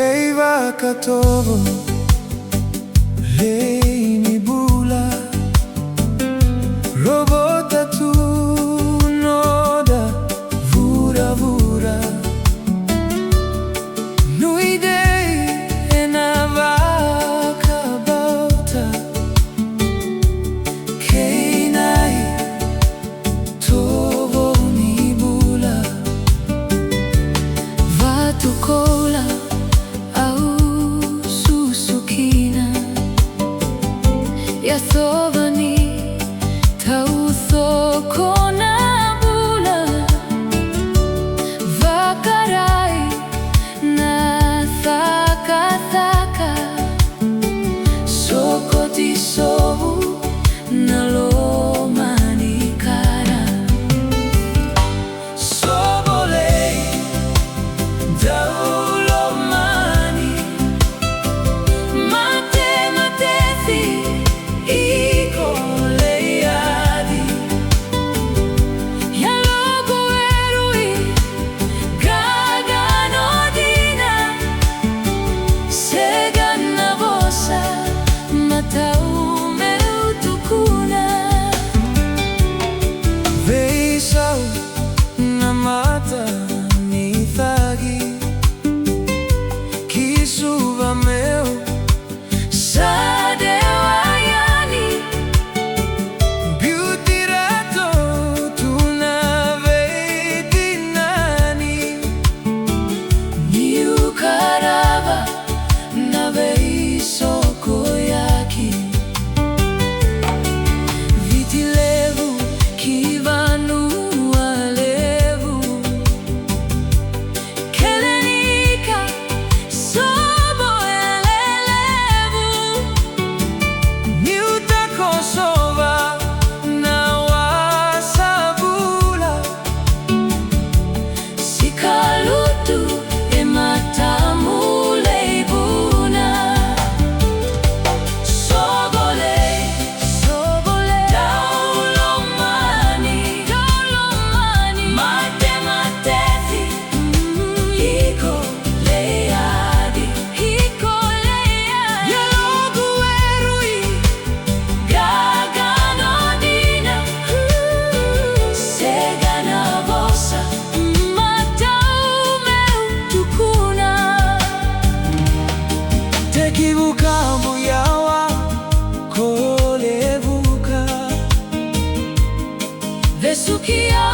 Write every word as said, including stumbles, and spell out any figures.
Veivakatovolei ni bula. Robota tu noda vuravura. Nuidei ena vakabauta kei na itovo ni bula. Vatu koula au susu kina. Yacova ni taucoko na bula. Vakarai na cakacaka. Sokoti sobu na loma ni kara. Sovolei, dau lomani. Matemateci, iko lei adi. Yaloqu e rui, qaqano dina. Sega na vosa, matau meu tukuna. Veisau na mata ni cagi. Ki Suva meu sa dewa yani. Biuti ratou tu na veitinani. Niu qarava na veisokoyaki. Viti levu ki vanua levu. Kelenika sobo e lelevu. Niu takosova na wasa vula. Sikalutu e matamu lei vuna. Sovolei, sovolei. Dau lomani, dau lomani. Matemateci, mm, iko lei adi. Iko lei adi. Yaloqu e rui. Qaqano dina. Sega na vosa. Matau meu tukuna. Tekivu ka muyawa ko levuka. Vesukia